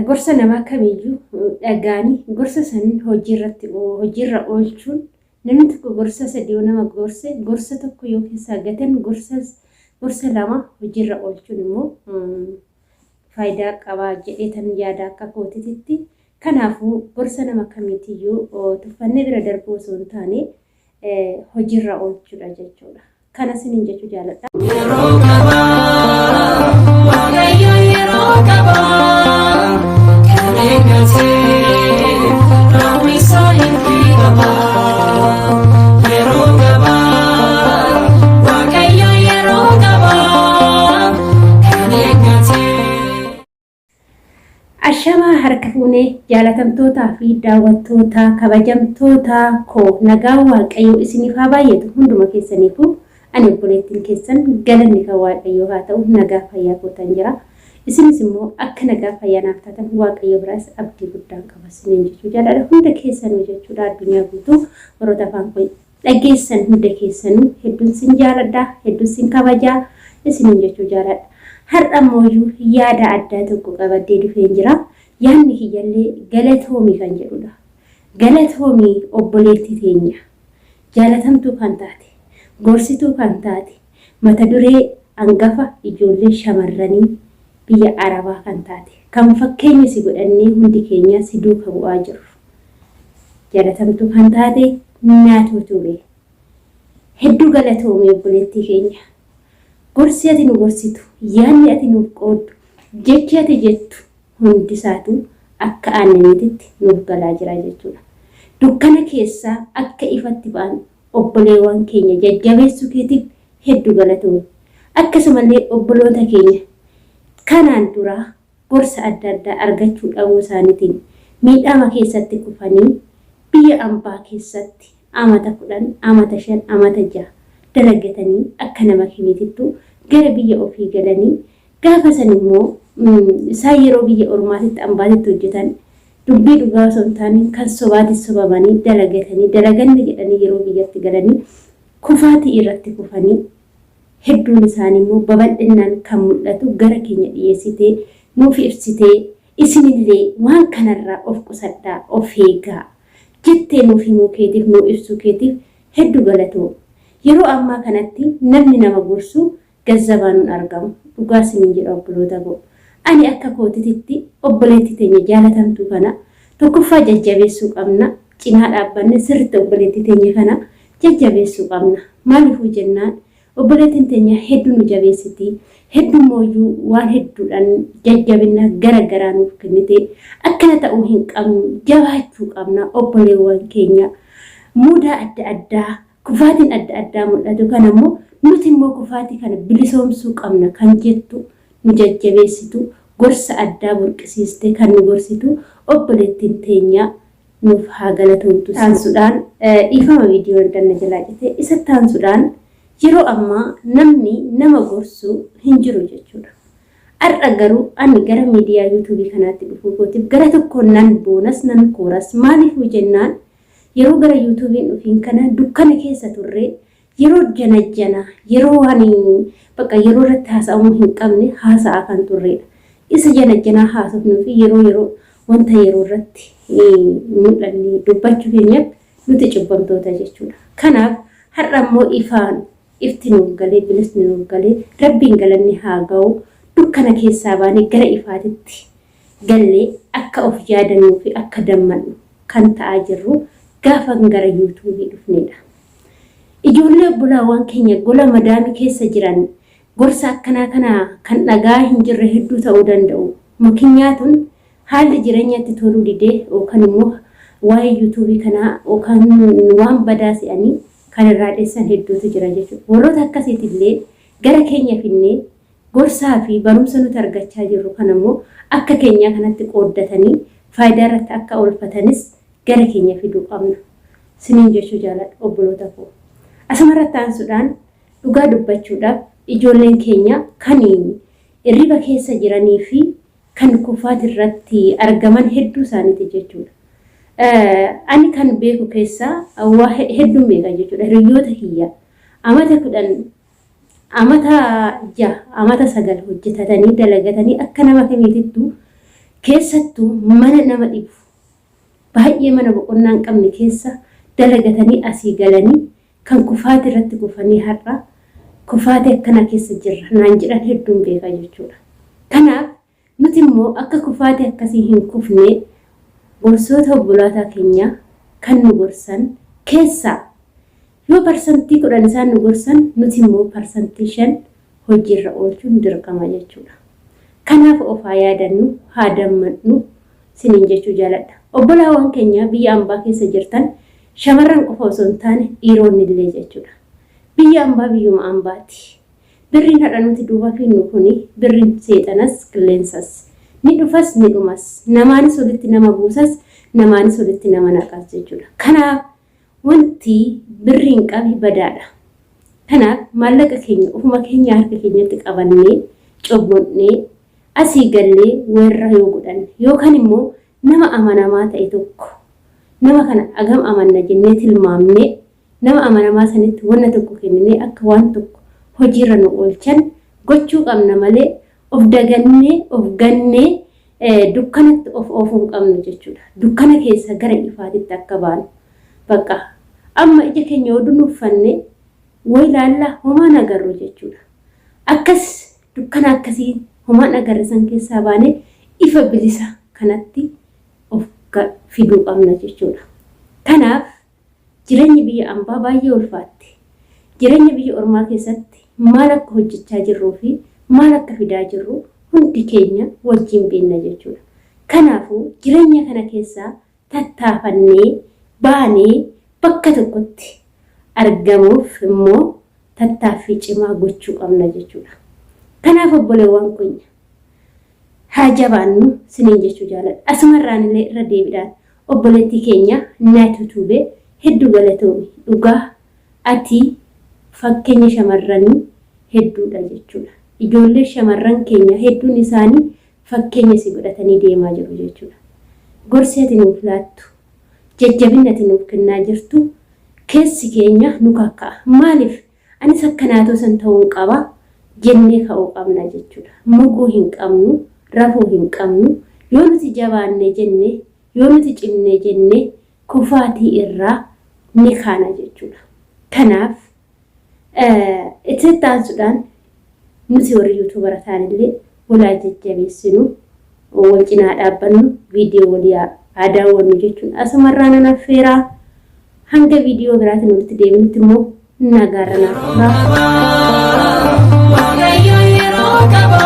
Gorsa namaa kamiyyuu dhagaanii gorsa san hojiirratti hojiirra oolchuun namni tokko gorsa sadi yoo nama gorse gorsa tokko yoo keessaa gatan gorsa gorsa lama hojiirra oolchuun immoo faayidaa qaba jedheetan yaada akka kootititti. Kanaafuu gorsa nama kamiitiyyuu tuffannee bira darbuu osoo hin taane hojiirra oolchuudha jechuudha. Kana isiniin jechuu jaaladha. Yeroo qaba, Waaqayyo yeroo qaba, kan eeggate raawwisaa itti qaba. Yeroo qaba, Waaqayyo yeroo qaba, kan eeggate. Ashamaa harka fuunee jaalatamtootaa fi daawwattoota kabajamtoota koo nagaan waaqayyoo isiniif haa baay'atu hunduma keessaniifuu ani obboleettiin keessan galanni kan waaqayyoo haa ta'u nagaa fayyaa kootan jira. Isinis immoo akka nagaa fayyaa naaf taatan waaqayyo biraas abdii guddaan qaba isiniin jechuu jaalladha hunda keessanuu jechuudha addunyaa guutuu warroota afaan koo dhageessan hunda keessanuu hedduun sin jaaladha, hedduun sin kabajaa isiniin jechuu jaaladha. Har'a ammooyyuu yaada addaa tokko qabadhee dhufeen jira. Yaadni kiyyallee galatoomi kan jedhudha. Galatoomi obboleettii teenya. Jaalatamtuu kan taate, gorsituu kan taate, mata duree angafa ijoollee shamarranii biyya Arabaa kan taate, kan fakkeenya si godhannee hundi keenya si duuka bu'aa jirru. Jaalatamtuu kan taate Naatuu Tube. Hedduu galatoomi obboleettii keenya. Gorsi ati nu gorsitu, yaadni ati nuuf qooddu, jechi ati jettu hundisaatu akka aannaniititti nuuf galaa jira jechuudha. Dukkana keessaa akka ifatti ba'an obboleewwan keenya jajjabeessuu keetiif hedduu galatoomi. Akkasumallee obboloota keenya kanaan duraa gorsa adda addaa argachuu dhabuu isaaniitiin miidhama keessatti kufanii biyya ambaa keessatti amata 10, amata 5, amata 6 dalagatanii akka nama kamiitittuu gara biyya ofii galanii gaafa san immoo isaan yeroo biyya ormaatitti ambaatitti hojjetan dubbii dhugaa osoo hin taane kan sobaatti sobamanii dalagatanii dalaganne jedhanii yeroo biyyatti galanii kufaatii irratti kufanii hedduun isaanii immoo babal'innaan kan mul'atu gara keenya dhiyeessitee nuuf ibsitee isinillee waan kanarraa of qusadhaa of eegaa jettee nuuf himuu keetiif nuu ibsuu keetiif heddu galatoomi. Yeroo ammaa kanatti namni nama gorsu gazzabaan hin argamu. Dhugaa isiniin jedha obboloota koo. Ani akka kootititti obboleettii teenya jaalatamtuu kana tokkoffaa jajjabeessuu qabna. Cinaa dhaabbanne sirriitti obboleettii teenya kana jajjabeessuu qabna. Maaliifuu jennaan obboleettiin teenya hedduu nu jabeessiti. Hedduu mooyyuu waan hedduudhaan jajjabinna gara garaa nuuf kennite. Akkana ta'uu hin qabnu jabaachuu qabna obboleewwan keenya. Mudaa adda addaa kufaatiin adda addaa mul'atu kana immoo nuti immoo kufaatii kana bilisoomsuu qabna kan jettu nu jajjabeessitu gorsa addaa burqisiiste kan nu gorsitu obboleettiin teenya nuuf haa galatoomtu. Taansuudhaan dhiifama viidiyoon danna jalaa cite isa taansuudhaan yeroo ammaa namni nama gorsu hin jiru jechuudha. Har'a garuu ani gara miidiyaa yuutuubii kanaatti dhufuu kootiif gara tokkoon nan boonas nan kooras maaliifuu jennaan yeroo gara yuutuubiin dhufiin kana dukkana keessa turre yeroo janajjanaa yeroo waan bakka yeroo irratti haasa'amuu hin qabne haasa'aa kan turredha. Isa janajjanaa haasofnuu fi yeroo yeroo wanta yeroo irratti mul'anne dubbachuu keenyaaf nuti cubbamtoota jechuudha. Kanaaf har'a immoo ifaan ifti nuuf galee bilisni nuuf galee rabbiin galanni haa ga'u dukkana keessaa baanee gara ifaatitti gallee akka of yaadannuu fi akka dammadnu kan ta'aa jirru gaafa gara yuutuubii dhufnedha. Ijoollee obbolaawwan keenya gola madaamii keessa jiran gorsa akkanaa kana kan dhagaa hin jirre hedduu ta'uu danda'u. Makinyaatun haalli jireenya itti toluu didee yookaan immoo waa'ee yuutuubii kanaa yookaan waan badaa se'anii kan irraa dheessan hedduutu jira jechuudha. Warroota akkasiitillee gara keenya finnee gorsaa fi barumsa nuti argachaa jirru kana immoo akka keenyaa kanatti qooddatanii faayidaa irratti akka oolfatanis gara keenya fiduu qabna. Siniin jechuu jaaladha obboloota koo. Asumarratti aansuudhaan dhugaa dubbachuudhaaf ijoolleen keenya kan irriba keessa jiranii fi kan kufaati irratti argaman hedduu isaaniiti jechuudha. Ani kan beeku keessaa waa hedduun beeka jechuudha. Hiriyoota kiyya amata 10 amata 6 amata 9 hojjetatanii dalagatanii akka nama kamiitittuu Keessattuu mana nama dhibu baay'ee mana boqonnaa hin qabne keessa dalagatanii asii galanii kan kufaati irratti kufanii har'a kufaati akkana keessa jirra naan jedhan hedduun beeka jechuudha. Kanaaf nuti immoo akka kufaati akkasii hin kufne gorsoota obbolaataa keenya kan nu gorsan keessaa yoo parsantii 10 isaan nu gorsan nuti immoo parsantii 5 hojiirra oolchuun dirqama jechuudha. Kanaaf of haa yaadannu, haa dammaqnu siniin jechuu jaaladha. Obbolaawwan keenya biyya ambaa keessa jirtan shamarran qofa osoo hin taane dhiironni illee jechuudha. Biyya ambaa biyyuma ambaati. Birriin har'a nuti duuba fiinnu kuni birriin seexanas qilleensas. Ni dhufas ni dhumas. Namaanis walitti nama buusas namaanis walitti nama naqas jechuudha. Kanaaf wanti birriin qabi badaadha. Kanaaf maallaqa keenya ofuma keenya harka keenyatti qabannee cobbonnee asii gallee weerra yoo godhanne yookaan immoo nama amanamaa ta'e tokko nama kana agam amanna jennee tilmaamnee nama amanamaa sanitti wanna tokko kenninee akka waan tokko hojiirra nu oolchan gochuu qabna malee of dagannee of gannee dukkanatti of oofuu hin qabnu jechuudha. Dukkana keessa gara ifaatitti akka baanu. Bakka amma ija keenya yoo dunuuffanne way laallaa homaan agarru jechuudha. Akkas dukkana akkasii homaan agarre san keessaa baanee ifa bilisa kanatti of fiduu qabna jechuudha. Kanaaf Jireenyi biyya ambaa baay'ee ulfaatti. Jireenya biyya ormaa keessatti maal akka hojjechaa jirruu fi maal akka fidaa jirru hundi keenya wajjin beekna jechuudha. Kanaafuu jireenya kana keessaa tattaafannee baanee bakka tokkotti argamuuf immoo tattaaffii cimaa gochuu qabna jechuudha. Kanaaf obboleewwan keenya haa jabaannu siniin jechuu jaaladha. Asumarraan illee irra deebiidhaan obboleettii keenya Naatu Tube hedduu galatoomi dhugaa ati fakkeenya shamarranii hedduudha jechuudha. Ijoollee shamarran keenya hedduun isaanii fakkeenya si godhatanii deemaa jiru jechuudha. Gorsi ati nuuf laattu, jajjabinni ati nuuf kennaa jirtu keessi keenya nu kakka'a. Maaliif Anis akka naatoo san ta'uun qaba jennee ka'uu qabna jechuudha. Muguu hin qabnu, rafuu hin qabnu. Yoo nuti jabaanne jenne, yoo nuti cimne jenne kufaatii irraa ni kaana jechuudha. Kanaaf itti aansuudhaan nuti warri yuutuubara taanillee walaa jajjabeessinu, wal cinaa dhaabbannu, viidiyoo walii haa daawwannu jechuun asumarraa nan affeeraa. Hanga viidiyoo biraatiin walitti deebinutti immoo nagaarra naaf turaa. Waaqayyo yeroo qaba.